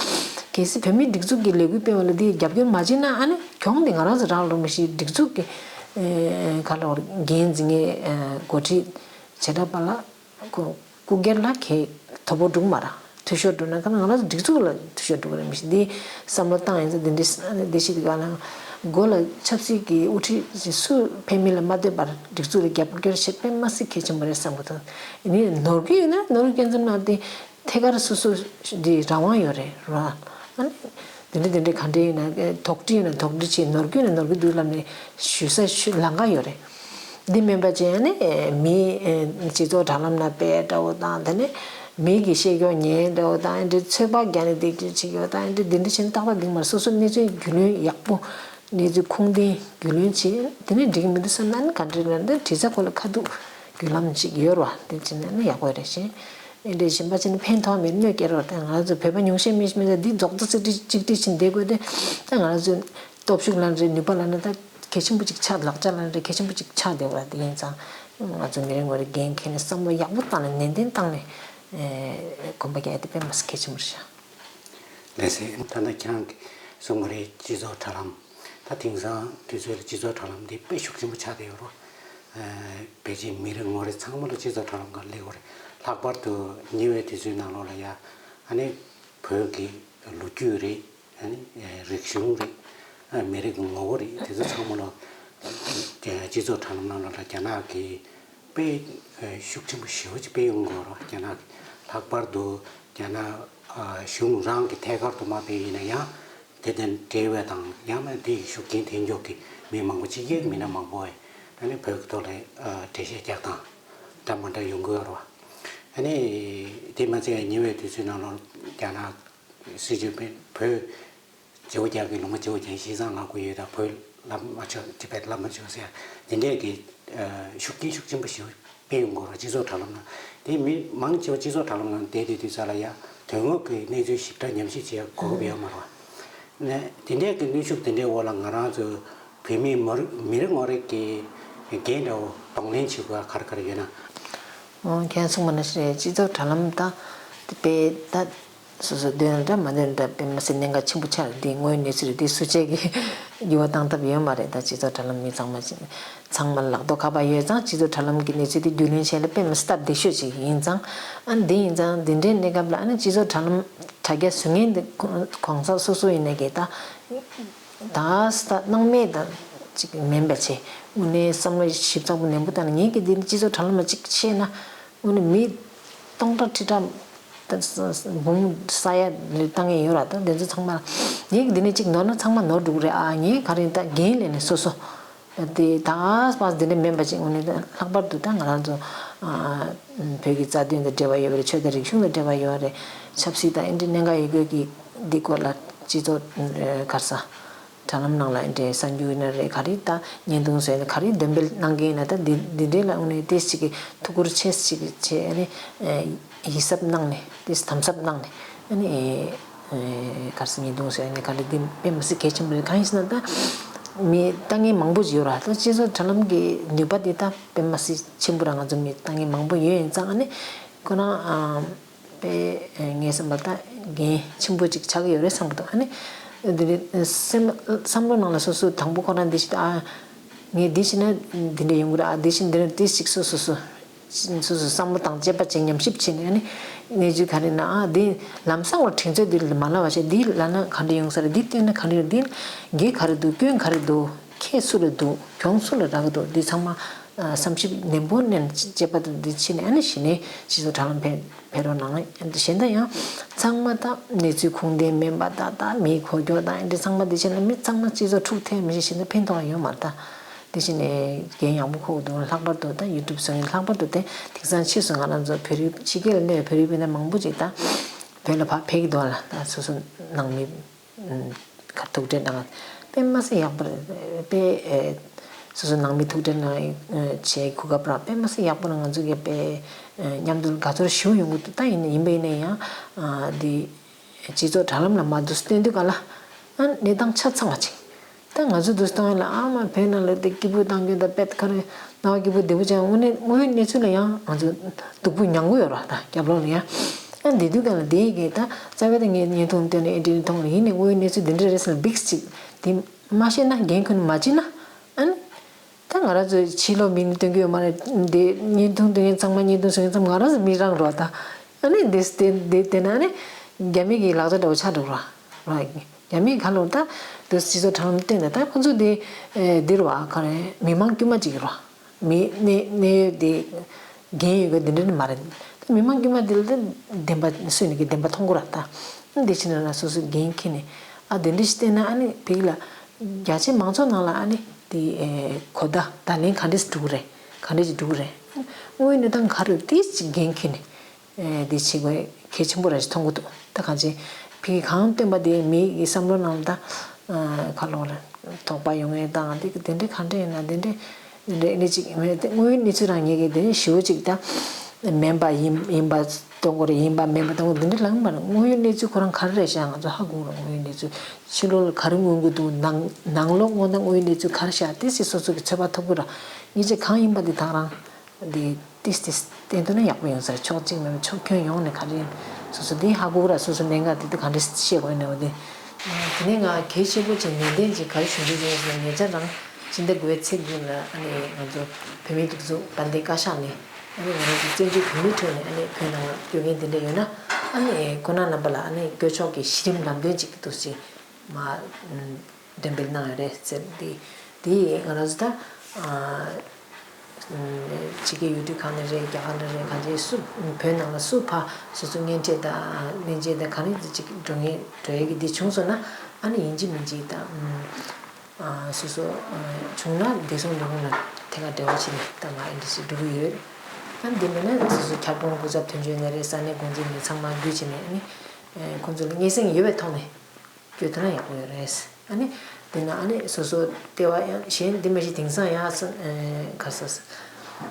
གལ་སྲིད་བོད་མིའི་སྒྲིག་འཛུགས་ཀྱི་ལས་འགུལ་སྤེལ་བ་ལ་འདི་རྒྱབ་སྐྱོར་མ་བྱས་ན་ཨ་ནི་གྱོང་འདི་ང་རང་ཚོ་རག་ལོ་མི་ཤེས། སྒྲིག་འཛུགས་ཀྱི་ཨེ་ག་ལ་བར་འགན་འཛིན་མཁན་ཨེ་འགོ་ཁྲིད་བྱེ་བྲག་པ་ལ། སྐུ་སྒེར་ལ་གལ་དོ་པོ་འགྲུག་མ་ར། འཐུས་ཤོར་འགྲོ་ན་ཁ་ན་ང་རང་ཚོ་སྒྲིག་འཛུགས་ལ་འཐུས་ཤོར་འགྲོ་གི་རེད། མི་ཤེས་འདི་བསམ་བློ་བཏང་ཡིན་ཙང་འདི་འདྲའི་འདི་ཤེས་འདི་ག་ལ་མགོ་ལ་ཆབ་སྲིད་ཀྱི་དབུ་ཁྲིད་ཅིག་སུ་ཕེབས་མིན་ལ་མ་ལྟོས་པར་སྒྲིག་འཛུགས་ལ་རྒྱབ་སྐྱོར་བྱེད་དཔེ་མ་སྲིད་གལ་ཆེན་པོ་རེད་བསམ་གི་འདུག་ཡིན་ནའི་ནོར་གི་ཡོད་ན་ནོར་གི་སྐྱོན་འཛེམ་གནང་སྟེ་ཐད་ཀར་སོ་སོ་འདི་རང་དབང་ཡོད་རེད་ར། ཨ་ནི། དེ་འདྲ་དེ་འདྲ་ག་འདྲ་ཡིན་ན་དོགས་འདྲི་ཡིན་ན་དོགས་འདྲི་བྱེད། ནོར་འཁྲུལ་ཡིན་ན་ནོར་འཁྲུལ་འདུག་ལབ་ནས་ཞུ་ས་ཞུ་ལམ་ཁ་ཡོད་རེད། འདི་མིན་པ་བྱས་ནས་མི་སྤྱི་ཚོགས་དྲ་ལམ་ན་དཔེ་འདྲ་བོ་དང་དེ་ནས་མི་གི་བཤད་ཀྱོག་ཉན་འདྲ་བོ་དང་འདི་ཚོད་དཔག་རྒྱག་ནས་འདི་བྱེད་ཀྱོག་དང་འདི་འདི་འདྲ་བྱས་ནས་ཏག་ཏག་འདི་མ་རེད། སོ་སོ་གནས་ཚུལ་རྒྱུས་ལོན་ཡག་པོ་གནས་ཚུལ་ཁུངས་ལྡན་རྒྱུས་ལོན་བྱེད་དེ་ནས་འགྲིག་མི་འདུག་བསམ་ན་ནི་ག་འདྲ་ལབ་ན་འདི་དྲི་ས་གོ་ལ་ཁ་ཐུག་རྒྱུ་ལམ་ཅིག་ཡོད་རེད་བ། དེ་བྱས་ན་ནི་ཡག་པོ་རེད་ཤེས། ཨེ་འདྲས་གཞན་པ་ཅིག་ནི་ཕན་ཐོགས་མེད་གནོད་སྐྱེལ་རོགས་དང་ང་ཚོ་བོད་པ་ཉུང་ཤས་མི་ཤེས་མི་ཚོ་འདི་རྫོགས་རྫོགས་གཅིག་སྒྲིལ་གཅིག་སྒྲིལ་ཕྱིན་བསྡད་དགོས་ཏེ། ད་ང་ཚོ་སྟོབས་ཤུགས་ལ་འདྲེ་ནུས་པ་ལ་ན་ད་གལ་ཆེན་པོ་ཅིག་ཆགས། ལག་ཆ་ལ་འདྲེ་གལ་ཆེན་པོ་ཅིག་ཆགས་བསྡད་པ་དེ་ཡིན་ཙང་ང་ཚོ་མི་རེ་ངོ་རེ་འགན་འཁྱེར་ནས་བསམ་བློ་ཡག་པོ་བཏང་ནས་ནན་ཏན་བཏང་ནས་གོམ་པ་རྒྱག་ཡ་དེ་དཔེ་མ་སྲིད་གལ་ཆེན་པོ་རེད་ཤག་ལགས་སེ། ད་ལྟ་ཁྱེད་རང་གིས་གསུངས་པ་རེད། སྤྱི་ཚོགས་དྲ་ལམ། ད་དེང་སང་དུས་ཚོད་ལ་སྤྱི་ཚོགས་དྲ་ལམ་འདི་དཔེ་ཤུགས་ཆེན་པོ་ཆགས་བསྡད་ཡོད་རེད། ཨ་ཕལ་ཆེར་མི་རེ་ངོ་རེ་ཚང་མ་ལ་སྤྱི་ཚོགས་དྲ་ལམ་སྒང་སླེབས་ཡོད་རེད། ལྷག་པར་དུ་ཉེ་བའི་དུས་ཚོད་ནང་ལོགས་ལ་ཡ་ཨ་ནི་བོད་ཀྱི་ལོ་རྒྱུས་རེད། ཨ་ནི་རིག་གཞུང་རེད། ཨ་མི་རིགས་ཀྱི་ངོ་བོ་རེད། དེ་ཚོ་ཚང་མ་ལ་སྤྱི་ཚོགས་དྲ་ལམ་ནང་ལོགས་ལ་རྒྱ་ནག་གིས་དཔེ་ཤུགས་ཆེན་པོ་ཞེ་པོ་ཅིག་སྤེལ་ཡོང་གི་ཡོད་རེད། རྒྱ་ནག་གིས་ལྷག་པར་དུ་རྒྱ་ནག་གཞུང་རང་གི་ཐད་ཀར་དུ་མ་སྤེལ་ཡིན་ན་ཡང་དེ་དང་འབྲེལ་བའི་དང་ཡང་ན་དེ་ཡི་ཤུགས་རྐྱེན་ཐེབས་འཇོག་གི་མི་མང་པོ་སྤྱི་སྒེར་མི་སྣ་མང་པོ་ཨ་ནི་བོད་ཀྱི་ཐོག་ལ་འགྲེལ་བཤད་རྒྱག་སྟངས་འདྲ་མ་འདྲ་ཡོང་གི་ཡོད་རེད་བ། ཨ་ནི་དེ་མ་ཚད་ཉེ་བའི་དུས་ཚོད་ནང་ལོགས་རྒྱ་ནག་སྲིད་བྱུས་དཔེ་བོད་བརྗེ་པོ་རྒྱག་གི་ལུང་པ་བརྗེ་པོ་རྒྱག་ཞེ་སྡང་ལབ་དགོས་ཡོད། ད་བོད་ལབ་མ་ཆོག་ཊི་བེཊ་ལབ་མ་ཆོག་ཟེར་དེ་འདྲས་ཀྱི་ཤུགས་རྐྱེན་ཤུགས་ཆེན་པོ་ཞིག་སྤེལ་ཡོང་གི་ཡོད་རེད་སྤྱི་ཚོགས་དྲ་ལམ་ནང་། དེ་མི་མང་ཆེ་བ་སྤྱི་ཚོགས་དྲ་ལམ་ནང་བསྡད་དེ་དུས་ཙ་ལ་ཡ་དོན་དངོས་ཀྱི་གནས་ཚུལ་ཞིབ་ཕྲ་ཉམས་ཞིབ་བྱེད་ཡ་གོ་སྐབས་ཡོད་མ་རེད་བ། ནས་དེ་འདྲས་ཀྱི་གནོན་ཤུགས་དེ་འདྲའི་འོག་ལ་ང་རང་ཚོ་བོད་མི་མ་རུ་མི་རེ་ངོ་རེ་གི་འགན་འདྲ་བོ་གདོང་ལེན་བྱེད་དགོས་ཡ་ག་རེ་ག་རེ་ཡོད་ན། ཨོ་ཁྱེད་གསུངས་པ་ནང་བཞིན་རེད། སྤྱི་ཚོགས་དྲ་ལམ་ད་དེ་དཔེ་ད། སོ་སོ་འདོད་ན་འདྲ་མ་འདོད་ན་འདྲ་དཔེ་མི་སྲིད་གནད་འགག་ཆེན་པོ་ཆགས་རེད། འདི་དངོས་ཡོད་གནས་ཚུལ་རེད། འདི་སུ་གཅིག་གིས་འགྱུར་བ་བཏང་ཐབས་ཡོད་མ་རེད། ད་སྤྱི་ཚོགས་དྲ་ལམ་མི་ཚང་མ་ཚང་མ་ལག་ཐོག་ཁ་པར་ཡོད་ཙང་སྤྱི་ཚོགས་དྲ་ལམ་གྱི་གནས་ཚུལ་འདི་རྒྱུས་ལོན་བྱས་ལ་དཔེ་མི་སྲིད་སྟབས་བདེ་ཤོས་ཅིག་ཡིན་ཙང་། ཨ་འདི་ཡིན་ཙང་འདི་འདྲའི་གནས་སྐབས་ལ་ཨ་ནི་སྤྱི་ཚོགས་དྲ་ལམ་དྲ་རྒྱ་བཟོ་མཁན་འདི་གང་ཟག་སོ་སོ་ཡིན་ནའི་གི་ད་ད་ས་སྣང་མེད་ད་ཅིག་མིན་པ་བྱས་དངོས་གནས་བསམ་བློ་ཞིབ་ཚགས་པོ་ནན་པོ་བཏང་ནས་ངེད་ཀྱི་འདི་ནི་སྤྱི་ཚོགས་དྲ་ལམ་ལ་ཅིག་ཤེས་ན། དངོས་གནས་མི་སྟོང་ཕྲག་ཁྲི་ཕྲག་འབུམ་ས་ཡ་ལ་བཏང་ཡས་ཡོད་ར། ད་དེ་ཚོ་ཚང་མ་ངས་འདི་ནས་གཅིག་ནོར་ན་ཚང་མ་ནོར་འགྲོ་གི་རེད། ཨ་ངས་ག་རེ་ད་འགན་ལེན་ནས་སོ་སོ་དེ་ད་སྤ་འདི་འདྲ་མིན་པ་ཅིག་དངོས་གནས་ད་ལྷག་པར་དུ་ད་ང་རང་ཚོ་བོད་ཀྱི་རྩ་དོན་དང་འབྲེལ་བ་ཡོད་པ་རེད། ཆོས་དང་རིག་གཞུང་དང་འབྲེལ་བ་ཡོད་པ་རེད། ཆབ་སྲིད་དང་ཨེ་འདྲ་གནད་འགག་ཡོད་དགོས་ཀྱི་འདི་སྐོར་ལ་སྤྱི་ཚོགས་ག་རེ་ཟ། དྲ་ལམ་ནང་ལ་འདྲའི་གསར་འགྱུར་ཡིན་ན་རེད། ག་རེ་ད་བརྙན་ཐུང་བཟོས་ན་ག་རེ་འདོན་སྤེལ་གནང་གི་ཡིན་ན་ད་འདི་འདི་འདྲའི་ལ་དངོས་གནས་ཏོག་ཙམ་གྱི་ཐུགས་ཁུར་ཆེ་ཙམ་ཅིག་བྱས་ཨ་ནི་ཡིད་གཟབ་གནང་ནས་ཏོག་ཙམ་དམ་གཟབ་གནང་ནས་ཨ་ནི་ག་རེ་ཟེར་བརྙན་ཐུང་བཟོས་ཨ་ནི་ག་རེ་འདི་དཔེ་མི་སྲིད་གལ་ཆེན་པོ་རེད། གང་ཡིན་ཟེར་ན་ད་མི་ལྟ་མཁན་མང་པོ་ཅིག་ཡོད་ར། ད་སྤྱི་ཚོགས་དྲ་ལམ་གྱི་ནུས་པ་འདི་ད་དཔེ་མི་སྲིད་ཆེན་པོ་ར། ང་ཚོ་མི་ལྟ་མཁན་མང་པོ་ཡོད་ཡིན་ཙང་ཨ་ནི་ཁོ་རང་། དཔེ་ངས་བསམ་པ་ད་འགན་ཆེན་པོ་ཅིག་ཆགས་ཀྱི་ཡོད་རེད་བསམ་གྱི་འདུག་ཨ་ནི་འདི་འདྲའི་སེམས་བསམ་བློ་ནང་ལ་སོ་སོ་དང་པོ་ཁོ་རང་འདི་ཞིག་ཨ་ངས་འདི་བྱས་ན་འདི་འདྲ་ཡོང་གི་རེད། ཨ་འདི་བྱས་ན་འདི་འདྲ་ཏོག་ཙམ་སོ་སོ་སོ་སོ་སོ་བསམ་བློ་དང་དཔྱད་པ་ཅིག་ཉམས་ཞིབ་བྱས་ནས་ཨ་ནི་གནས་ཚུལ་ག་རེ་ན་ཨ་འདི་ལམ་སང་བར་དྲན་ཚོད་འདི་ལ་མ་ལབ་པ་བྱས་འདི་ལབ་ན་ག་འདྲ་ཡོང་ས་རེད། འདི་བལྟས་ན་ག་འདྲ་ཡོང་། འདི་འགན་ག་རེ་འདུག་སྐྱོན་ག་རེ་འདུག་ཁེ་སུ་ལ་འདུག་གྱོང་སུ་ལ་རག་གི་འདུག་འདི་ཚང་མ་བསམ་ཞིབ་ནན་པོ་ནན་དཔྱད་པ་དང་འདི་བྱས་ནས་ཨ་ནི་གཞི་ནས་སྤྱི་ཚོགས་དྲ་ལམ་ཕེབས་ཕེབས་རོགས་གནང་། གཞན་དག་ཡང་ཚང་མ་ད་གནས་ཚུལ་ཁུངས་ལྡན་མིན་པ་ད་ད་མིའི་གོ་རྒྱུ་དང་འདི་ཚང་མ་འདི་བྱས་ན་མི་ཚང་མ་སྤྱི་ཚོགས་འཁྲུག་ཐལ་མི་ཤེས། གཞན་དག་ཕན་ཐོགས་ཡོད་མ་རེད། ད་འདི་བྱས་ནས་འགན་ཡག་པོ་འཁུར་དགོས་འདུག་ལྷག་པར་དུ་ད་ཡུ་ཊུབ་བཟོ་མཁན་ལྷག་པར་དུ་དེ་དེང་སང་ཕྱིས་སུ་ང་རང་ཚོ་བོད་རིགས་ཕྱི་རྒྱལ་ལ་གནས་པའི་བོད་རིགས་སྤུན་ཟླ་མང་པོ་ཅིག་ད་བོད་ལ་ཕར་ཕེབས་ཀྱི་འདུག་ལ། ད་སོ་སོ་ནང་མི། ཁ་ཐུག་འཕྲད་གནང་། དཔེ་མ་སྲིད་ཡག་པོ་རེད། དཔེ་ཨེ་སོ་སོ་ནང་མི་ཐུག་འཕྲད་གནང་བྱས་གོ་སྐབས་རག་དཔེ་མ་སྲིད་ཡག་པོ་རེད། ང་ཚོ་གི་དཔེ་ཨེ་མཉམ་དུ་དགའ་ཚོར་ཞེ་པོ་ཡོང་གི་འདུག་ད་ཡིན་ན་ཡིན་པ་ཡིན་ན་ཡང་ཨ་འདི་སྤྱི་ཚོགས་དྲ་ལམ་ལ་མ་འདུག་སྟོན་དུས་ག་ལ་ཨ་གནས་སྟངས་ཆ་ཚང་བ་ཅིག་ད་ང་ཚོ་འདུག་སྟོན་ཡ་ལ་ཨ་མ་བོད་ནང་ལ་དེ་སྐྱིད་པོ་བཏང་རྒྱུ་ད་དཔེ་ག་རེ་སྣང་བ་སྐྱིད་པོ་བདེ་པོ་ཅན་དངོས་གནས་དངོས་ཡོད་གནས་ཚུལ་ལ་ཡང་ང་ཚོ་སྡུག་པོ་མྱང་གི་ཡོད་ར། ད་རྒྱབ་ལོགས་ལ་ཡང་། ཨ་འདི་དུས་གང་ལ་དེ་ཡི་གེ་ད་རྩ་བའི་ད་ངས་བརྙན་ཐུང་བཏོན་ནས་ཨེ་འདྲ་མཐོང་ནས་ཡིན་ནས་དངོས་ཡོད་གནས་ཚུལ་འདི་འདྲ་རེད་ཟེར་ལ་འབིགས་ཅིག་དེ་མ་ཤེས་ན་འགན་ཁུར་ནས་མ་བྱེད་ན་ཨ་ནི། ད་ང་རང་ཚོའི་ཕྱི་ལོགས་མི་ནི་སྟོན་གྱི་ཡོད་མ་རེད་འདི་བརྙན་ཐུང་སྟོན་མཁན་ཚང་མ་བརྙན་ཐུང་བཟོ་མཁན་ཚང་མ་ང་རང་ཚོ་མི་རང་རོགས་ད་ཨ་ནི་འདི་སྟེ་འདི་བལྟས་ན་ཨ་ནི་རྒྱ་མི་གི་ལག་ཆ་འདྲ་བོ་ཆགས་འགྲོ་ར་ར་རྒྱ་མི་ག་ལོར་ད་འདི་སྤྱི་ཚོགས་དྲང་བསྟན་ད་ད་ཁོ་ཚོ་འདི་འདིར་བ་ག་རེ་མི་མང་དཀྱུས་མ་ཅིག་ར། མི་གནས་གནས་ཡོད་དེ་འགན་ཡོད་དགོས་དེ་འདྲ་ནི་མ་རེད། ད་མི་མང་དཀྱུས་མ་དེ་ལ་ད་བདེན་པ་སུས་ནི་གི་བདེན་པ་མཐོང་གོ་ར་ད། འདི་ཕྱི་ནང་ལ་སོ་སོའི་འགན་འཁྱེར་ནས་ཨ་དེ་འདྲ་ཞིག་བལྟས་ན་ཨ་ནི་བིག་ལ་རྒྱ་ཆེ་མང་ཚོགས་ནང་ལ་ཨ་ནི་དེ་གོ་བརྡ་བརྡ་ལན་ག་འདྲས་འགྲོ་གི་རེད། ག་འདྲས་ཞིག་འགྲོ་གི་རེད། དངོས་ཡོད་གནས་སྟངས་ག་རེ་དེ་ཅིག་འགན་འཁྱེར་ནས། དེ་བྱེད་དགོས་གལ་ཆེན་པོ་ར་ཞིག་མཐོང་གི་འདུག་ད་གང་ཅི་ཕི་གི་གང་སྟོན་པ་དེ་མི་གི་བསམ་བློ་ནང་ད་ཁ་ལོ་ར་དོགས་པ་ཡོང་ངེས་དང་དེ་དེ་འདྲའི་གང་འདྲ་ཡིན་ན་དེ་འདྲའི་དེ་འདྲའི་ཨེ་ནི་ཅིག་མེད་དེ་དངོས་ཡོད་གནས་ཚུལ་རང་ཉིད་ཀྱི་དེ་ནི་ཞེ་པོ་ཅིག་ད་མིན་པ་ཡིན་ཡིན་པ་སྟོན་དགོས་རེད་ཡིན་པ་མིན་པ་སྟོན་དགོས་དེ་འདྲའི་ལངས་པ་རེད། དངོས་ཡོད་གནས་ཚུལ་ཁོ་རང་ག་རེ་རེད་ཤག་ང་ཚོ་ཧ་གོ་ར་དངོས་ཡོད་གནས་ཚུལ་ཕྱི་ལོགས་ལ་ག་རེ་མངོན་གྱི་འདུག་ནང་ནང་ལོགས་མངོན་ན་དངོས་ཡོད་གནས་ཚུལ་ག་རེ་ཤག་དེ་སྲིད་སོ་སོ་གི་ཚོད་དཔག་ཐུབ་ཀྱི་ར་ངེས་ཅིག་གང་ཡིན་པ་དེ་དང་རང་། འདི་ཏིས་ཏིས་བསྟན་ཐུབ་ན་ཡག་པོ་ཡོང་ས་རེད། ཕྱོགས་གཅིག་མིན་པ་ཕྱོགས་ཁྱོན་ཡོངས་ནས་ག་རེ་ཡིན་སོ་སོ་འདི་ཧ་གོ་ར་སོ་སོ་གནད་འགག་འདི་ད་ག་འདྲ་ཤེས་དགོས་ནས་འོ་དེ། དེ་ནས་ང་གལ་ཆེན་པོ་ཅིག་ནན་ཏན་ཅིག་ག་རེ་ཞུ་རྒྱུ་ཡིན་ཟེར་ན་ཉེ་ཆར་རང་ཕྱི་ཟླ་དགུ་པའི་ཚེས་དགུ་ལ་ཨ་ནི་ང་ཚོ་བོད་མིའི་སྒྲིག་འཛུགས་དཔལ་ལྡན་བཀའ་ཤག་ནས་ཨ་ནི་ང་རང་ཚོ་བཙན་བྱོལ་བོད་མིའི་ཁྲོད་ནས་ཨ་ནི་བོད་ནང་ལ་སྐྱོད་མཁན་དེ་འདྲ་ཡོད་ན་ཨ་ནི་ཁོང་རྣམ་པ་ལ་ཨ་ནི་སྐྱོད་ཆོག་གི་གཞི་རིམ་ལམ་སྟོན་ཅིག་འདུག་ཅིག་མ། འགྲེམས་སྤེལ་གནང་ཡོད་རེད་ཟེར་འདི། འདི་ང་རང་ཚོ་ད་ཨ་ཕྱི་རྒྱལ་ཡུལ་གྲུ་ཁག་ནས་རེད། རྒྱ་གར་ནས་རེད། གང་ཅི་སུ་བོད་ནང་ལ་སུ་ཕ་སོ་སོ་གཉེན་འཕྲད་དང་གླེང་བྱེད་དང་ག་རེ་ཅིག་འགྲོ་ངེས་འགྲོ་ཡས་ཀྱི་འདི་བྱུང་སོང་ན་ཨ་ནི་ཡིན་གཅིག་མིན་གཅིག་དང་སོ་སོ་བྱུང་ན་བདེ་སྲུང་ལས་ཁུངས་ལ་ཐད་ཀར་འབྲེལ་བ་བྱས་ནས་ད་ང་ཨེ་འདྲ་ཞིག་འགྲོ་གི་ཡོད། ཨ་འདི་མིན་ན་སོ་སོ་ཁྱབ་ཁོངས་སྐུ་ཚབ་དོན་གཅོད་ནས་རེད། ས་གནས་འགོ་འཛིན་ནས་ཚང་མ་བརྒྱུད་བྱས་ནས་ཨ་ནི་ཁོང་ཚོ་ལ་སྙན་སེང་ཡོད་པའི་ཐོག་ནས། བསྐྱོད་ཐུབ་ན་ཡག་པོ་ཡོད་རེད། ཨ་ནི། དེ་ན་ཨ་ནི་སོ་སོ་ལྟེ་བ་ཡང་གཞན་འདི་མ་གཞི་དེང་སང་ཡང་སོ་ཨེ་ག་ས་ས་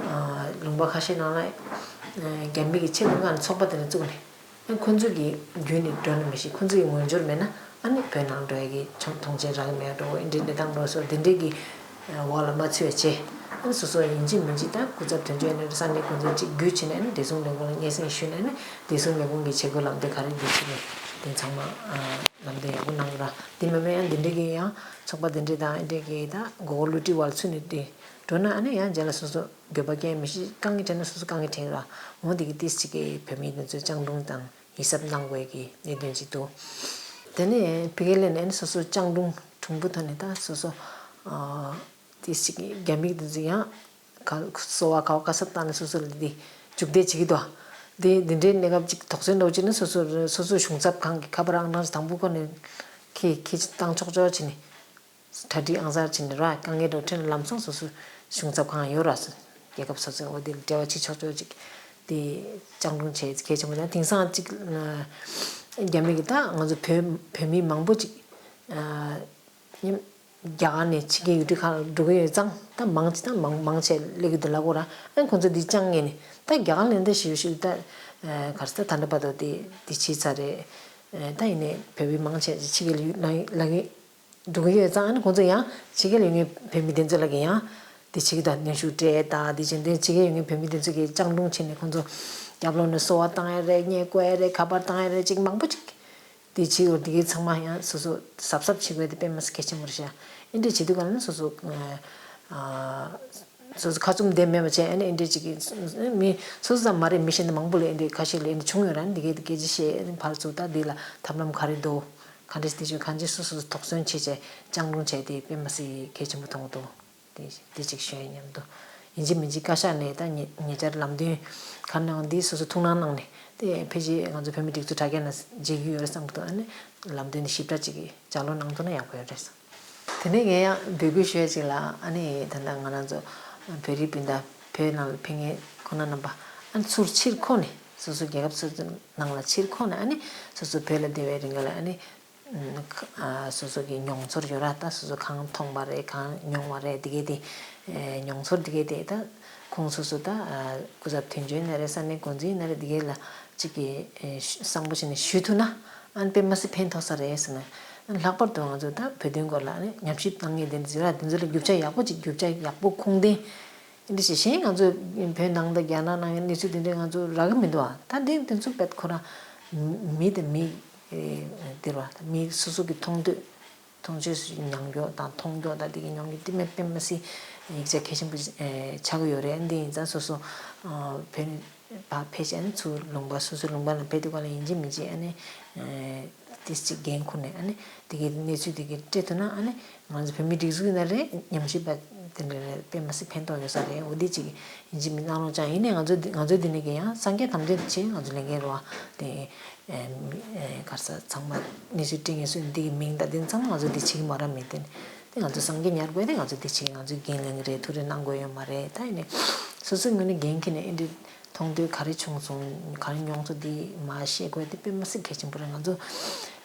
ཨ་ལུང་པ་ཁ་ཤས་ནང་ལ་ཨེ་རྒྱ་མི་གི་ཆེད་དུ་མངགས་ནས་ཚོགས་པ་དེ་འདྲ་བཙུགས་ནས་ཨ་ཁོ་ཚོ་གི་བརྒྱུད་ནས་འགྲོ་ན་མ་གཞི་ཁོ་ཚོ་གི་ངོས་སྦྱོར་མེད་ན་ཨ་ནི་བོད་ནང་འགྲོ་ཡ་གི་ཆོམ་མཐོང་ཆེན་རག་གི་མེད་འགྲོ་འོ་འདྲའི་གནས་སྟངས་འགྲོ་སོགས་དེ་འདྲའི་གི་འོག་ལ་མ་ཚུད་པ་བྱས། ཨ་ནི་སོ་སོ་ཡིན་གཅིག་མིན་གཅིག་ད་སྐུ་ཚབ་དོན་གཅོད་ནས་ས་གནས་འགོ་འཛིན་གཅིག་བརྒྱུད་བྱས་ནས་ཨ་ནི་བདེ་སྲུང་ལས་ཁུངས་ལ་སྙན་སེང་ཞུས་ནས་ཨ་ནི་བདེ་སྲུང་ལས་ཁུངས་ཀྱི་བྱེད་སྒོ་ལམ་སྟོན་ག་རེ་བརྒྱུད་བྱས་ནས་དེ་ཚང་མ་ཨ་ལམ་སྟོན་ཡག་པོ་གནང་ར། དེ་མིན་པའི་ཡང་འདི་འདྲའི་གི་ཡང་ཚོགས་པ་འདི་འདྲའི་དང་ཨ་འདྲའི་གི་ད་མགོ་སྐོར་བསླུ་བྲིད་བར་ཚུད་ནས་དེ་འགྲོ་ན་ཨ་ནི་ཡང་རྗེས་ལ་སོ་སོ་འགྱོད་པ་སྐྱེ་མི་ཤེས། དཀའ་ངལ་འཕྲད་ན་སོ་སོ་དཀའ་ངལ་འཕྲད་ར། འོ་འདི་གི་ཏིས་ཅིག་གི་བོད་མི་དེ་ཚོས་སྤྱང་གྲུང་དང་ཡིད་གཟབ་གནང་དགོས་ཀྱི་གནད་དོན་ཅིག་འདུག་དེ་ནས་ཕ་གི་ལ་ནས་ཨ་ནི་སོ་སོ་སྤྱང་གྲུང་གྲུང་པོ་ཐོག་ནས་ད་སོ་སོ་ཨ། དེ་ཞིག་རྒྱ་མི་དེ་ཚོ་ཡང་ག་གསོ་བ་ག་བ་ག་ས་བཏང་ནས་སོ་སོ་ལ་དེ་འཇུག་བསྡད་བྱེད་ཀྱི་འདུག་དེ་འདི་འདྲའི་གནས་སྐབས་ཅིག་དོགས་ཟོན་འདྲ་བོ་བྱས་ན་སོ་སོ་སོ་སོའི་གཞུང་ཚབ་ཁང་གི་ཁ་པར་ཨང་གྲངས་དང་པོ་ཁོ་ནས་ཁྱེད་ཁྱེད་བཏང་ཆོག་ཆོག་བྱས་ནས་གྲ་སྒྲིག་ཨང་གསར་བྱས་ནས་ར་དཀའ་ངལ་འདྲ་བོ་འཕྲད་ན་ལམ་སང་སོ་སོའི་གཞུང་ཚབ་ཁང་ཡོད་ར་སོ་རྒྱལ་ཁབ་སོ་སོའི་འོ་དེ་ལ་འབྲེལ་བ་བྱེད་ཆོག་ཆོག་ཅིག་དེ་སྤྱང་གྲུང་བྱས་གལ་ཆེན་པོ་དང་དེང་སང་ཅིག་རྒྱ་མི་གི་ད་ང་ཚོ་བོད་བོད་མི་མང་པོ་ཅིག་རྒྱ་གར་ནས་ཕྱི་རྒྱལ་ཡུལ་གྲུ་ཁག་ལ་འགྲོ་གི་ཡོད་ཙང་ད་མང་ཆེ་ད་མང་མང་ཆེ་སླེབས་ཀྱི་འདུག་ལབ་དགོས་ར། ཨ་ཁོང་ཚོ་འདི་ཅང་ངེས་ནས་ད་རྒྱ་གར་ནས་འདི་ཞུ་ཞུ་ད་ག་རེ་ཟེར་ད་ད་འདྲ་བར་དུ་འདི་འདི་བྱས་ཚར་རེད། ད་ཡིན་ནས་བོད་མི་མང་ཆེ་ཕྱི་རྒྱལ་ཡུལ་ལ་ལ་གི་འགྲོ་གི་ཡོད་ཙང་ཨ་ནི་ཁོང་ཚོ་ཡང་ཕྱི་རྒྱལ་ཡོད་མཁན་བོད་མི་དེ་ཚོ་ལ་གི་ཡང་འདི་བྱེད་ཀྱི་ད་གནོན་ཤུགས་སྤྲད་ད་འདི་བྱེད་འདི་ཕྱི་རྒྱལ་ཡོད་མཁན་བོད་མི་དེ་ཚོ་གི་སྤྱང་གྲུང་བྱས་ནས་ཁོང་ཚོ་རྒྱབ་ལོགས་ནས་གསོལ་བ་བཏང་ཡ་རེད། བརྙས་བཀོད་ཡ་རེད། ཁ་པར་བཏང་ཡ་རེད། ཅིག་མང་པོ་ཅིག་དེ་བྱེད་དགོས་དེ་གའི་ཚང་མ་ཡང་སོ་སོ་གཟབ་གཟབ་བྱེད་དགོས་དེ་དཔེ་མ་སྲིད་གལ་ཆེན་པོ་རེད་ཤག་ཨེ་འདྲས་བྱེད་དུས་ག་ལ་ནི་སོ་སོ་ཨ་སོ་སོ་ཁ་བཙུམ་བསྡད་མེད་པ་བྱས་ཨ་ནི་ཨེ་འདྲས་ཅིག་གི་མི་སོ་སོ་ཙམ་མ་རེད། མི་གཞན་དེ་མང་པོ་ལ་ཨེ་འདྲས་ཁ་ཤས་ལ་ཨེ་འདྲས་བྱུང་ཡོད་ར། འདི་གའི་དེ་སྐད་ཆ་བཤད་ཕར་ཚུར་ད་འདི་ལ་ཐབས་ལམ་ག་རེ་འདུག་ག་འདྲས་དེ་བྱུང་གང་ཅི་སོ་སོ་དོགས་ཟོན་བྱེད་བྱས་སྤྱང་གྲུང་བྱས་དེ་དཔེ་མ་སྲིད་གལ་ཆེན་པོ་མཐོང་གི་འདུག་དེ་དེ་གཅིག་ཞུ་ཡ་མཉམ་དུ། ཡིན་གཅིག་མིན་གཅིག་བཀའ་ཤག་ནས་ད་ཉེ་ཉེ་ཆར་ལམ་སྟོན་ག་གནང་འདི་སོ་སོ་ཐུགས་སྣང་གནང་ནས་དེ་ཕལ་ཆེར་ང་ཚོ་བོད་མི་སྒྲིག་འཛུགས་དྲ་རྒྱ་ནང་མཇལ་རྒྱུ་ཡོད་རེད་བསམ་གི་འདུག་ཨ་ནི་ལམ་སྟོན་འདི་ཞིབ་ཕྲ་གཅིག་གི་ལྗགས་ཀློག་གནང་ཐུབ་ན་ཡག་པོ་ཡོད་རེད་བསམ། དེ་ནས་ངས་ཡང་འབོད་སྐུལ་ཞུ་ཡ་གཅིག་ལ་ཨ་ནི་ད་ལྟ་ང་རང་ཚོ་བོད་རིགས་སྤུན་ཟླ་བོད་ནང་ལ་ཕེབས་མཁན་ཁོང་རྣམ་པ་ཨ་ནི་ཚུར་ཕྱིར་འཁོར་ནས་སོ་སོ་རྒྱལ་ཁབ་སོ་སོའི་ནང་ལ་ཕྱིར་འཁོར་ནས་ཨ་ནི་སོ་སོ་བོད་ལ་བསྡད་པའི་རིང་ལ་ཨ་ནི། ཨ་སོ་སོ་གི་མྱོང་ཚོར་ཡོད་ར། ད་སོ་སོ་གང་མཐོང་བ་རེད། གང་མྱོང་བ་རེད། དེ་གའི་དེ་ཨེ་མྱོང་ཚོར་དེ་གའི་དེ་ད་ཁོང་སོ་སོ་ད་ཨ་སྐུ་ཚབ་དོན་གཅོད་ཡིན་ན་རེད། ས་གནས་འགོ་འཛིན་ཡིན་ན་རེད། དེ་གའི་ལ་གཅིག་གི་ཨེ་ཞུ་གཙང་པོ་བྱས་ནས་ཞུ་ཐུབ་ན་ཨ་ནི་དཔེ་མ་སྲིད་ཕན་ཐོགས་ས་རེད་ཟེར་ན། ཨ་ནི་ལྷག་པར་དུ་ང་ཚོ་ད་བོད་དོན་སྐོར་ལ་ཨ་ནི་ཉམས་ཞིབ་གནང་མཁན་དེ་འདྲ་ཡོད་ར། དེ་ཚོ་ལ་རྒྱུ་ཆ་ཡག་པོ་ཅིག་རྒྱུ་ཆ་ཡག་པོ་ཁུངས་ལྡན། འདི་ཞིག་གཞན་ང་ཚོ་བོད་ནང་དང་རྒྱ་ནག་ནང་གི་གནས་ཚུལ་དེ་འདྲའི་ང་ཚོ་རག་གི་མི་འདུག་ཨ། ད་འདི་དེ་ཚོ་བེད་ཁོ་རང་མི་དང་མི་འདིར་བ་མི་སོ་སོ་གི་མཐོང་ཐོས་མཐོང་ཆོས་མྱོང་རྒྱུ་དང་མཐོང་རྒྱུ་དང་དེ་གི་མྱོང་རྒྱུ་དེ་མེད་པས་མ་སྲིད་ཡིག་ཆ་གལ་ཆེན་པོ་ཆགས་ཀྱི་ཡོད་རེད། འདི་ཡིན་ཙང་སོ་སོ་བོད་ནས་ཕར་ཕེབས་བྱས་ཚུར་ལུང་པ་སོ་སོའི་ལུང་པ་ལ་ཕེབས་དུས་ག་ལ་ཡིན་གཅིག་མིན་གཅིག་ཨ་ནི་ཏིས་གཅིག་འགན་ཁུར་ནས་ཨ་ནི་དེ་གའི་གནས་ཚུལ་དེ་གའི་སྤྲད་ཐུབ་ན་ཨ་ནི་ང་ཚོ་བོད་མི་སྒྲིག་འཛུགས་ཡིན་ན་རེད། ཉམས་ཞིབ་པ་དེ་འདྲ་རེད། དཔེ་མ་སྲིད་ཕན་ཐོགས་ཡོད་ས་རེད། འོ་དེ་གཅིག་ཡིན་གཅིག་མིན་གནང་རོགས་ཅང་ཡིན་ནའི་ང་ཚོ་འདི་ང་ཚོའི་འདི་ནས་ཀྱི་ཡང་སངས་རྒྱས་དམ་ཚིག་ཆེད་ང་ཚོ་ལས་འགན་རེད་བ། དེ་ག་རེ་ཟ་ཚང་མ་གནས་ཚུལ་སྤྲད་མཁན་སུ་འདི་གི་མིང་དང་དེ་ཚང་མ་ང་ཚོ་འདི་བྱེད་ཀྱི་མ་རེད། མི་དེ་ནི་དེ་ང་ཚོ་སངས་རྒྱས་ཉར་དགོས་དེ་ང་ཚོ་འདི་བྱེད་ང་ཚོའི་འགན་ལེན་གི་རེད། ཐུགས་རེ་གནང་དགོས་ཡོད་མ་རེད། ད་ཡིན་ནའི་སོ་སོའི་ངོས་ནས་འགན་འཁྱེར་ནས་ཨེ་འདྲི་མཐོང་ཐོས་ག་རེ་བྱུང་སོང་ག་རེ་མྱོང་སོང་འདི་མར་བཤད་དགོས་དེ་དཔེ་མ་སྲིད་གལ་ཆེན་པོ་རེད། ང་ཚོ་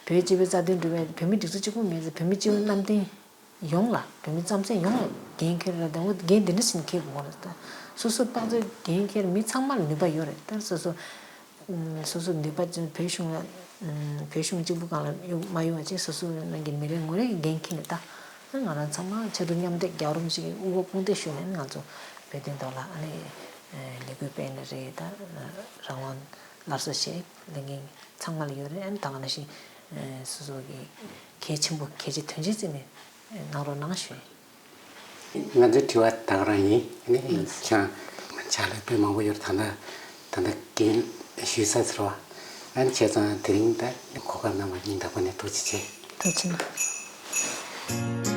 བོད་སྤྱི་པའི་རྩ་དོན་སྒྲུབ་པའི་བོད་མི་སྒྲིག་འཛུགས་གཅིག་པུ་མེད་ཚེ་བོད་མི་སྤྱི་པའི་རྣམ་བདེན་ཡོངས་ལ་བོད་མི་རྩམ་ཟན་ཡོངས་ལ་འགན་འཁྱེར་ར་དང་འོ་འགན་འདི་འདྲ་ཞིག་འཁྱེར་དགོས་རེད། ད་སོ་སོ་དཔག་ཚོད་འགན་འཁྱེར་མི་ཚང་མ་ལ་ནུས་པ་ཡོད་རེད། ད་སོ་སོ་སོ་སོ་ནུས་པ་ཅན་བོད་གཞུང་ལ་བོད་གཞུང་གཅིག་པུ་སྒང་ལ་གཡུག་མ་གཡུག་པ་བྱས་སོ་སོ་རང་གི་མི་རེ་ངོ་རེ་གི་འགན་འཁྱེར་ནས་ད་ང་རང་ཚང་མ་ཕྱར་གྲུ་མཉམ་འདེགས་རྒྱག་རོགས་ཞིག་གི་དབུ་འཕང་བསྟོད་ཞུས་ནས་ང་ཚོ་བོད་དོན་ཐོག་ལ་ཨ་ནི་ལས་འགུལ་སྤེལ་ནི་རེད། ད་རང་དབང་སླར་གསོ་བྱེད་ལས་འགན་ཚང་མ་ལ་ཡོད་རེད། ཨ་ནི་ད་ག་ནང་བཞིན་སོ་སོ་གི་གལ་ཆེན་པོ་གལ་ཆེ་དོན་ཆེ་བརྩིས་ནས་གནང་རོགས་གནང་ཞུ། ང་ཚོའི་དྲི་བ་ད་ག་རང་ཡིན། ཨ་ནི་ཁྱེད་རང་ཕྱག་ལས་དཔེ་མང་པོ་ཡོད་རེད། ད་ལྟ་ད་ལྟ་རྒན་ཞུས་ཚར་ཟེར་བ། ཨ་ནི་བྱས་ཙང་དེ་རིང་ད་གོ་སྐབས་གནང་བ་སྙིང་ཐག་པ་ནས་ཐུགས་རྗེ་ཆེ། ཐུགས་རྗེ་གནང་།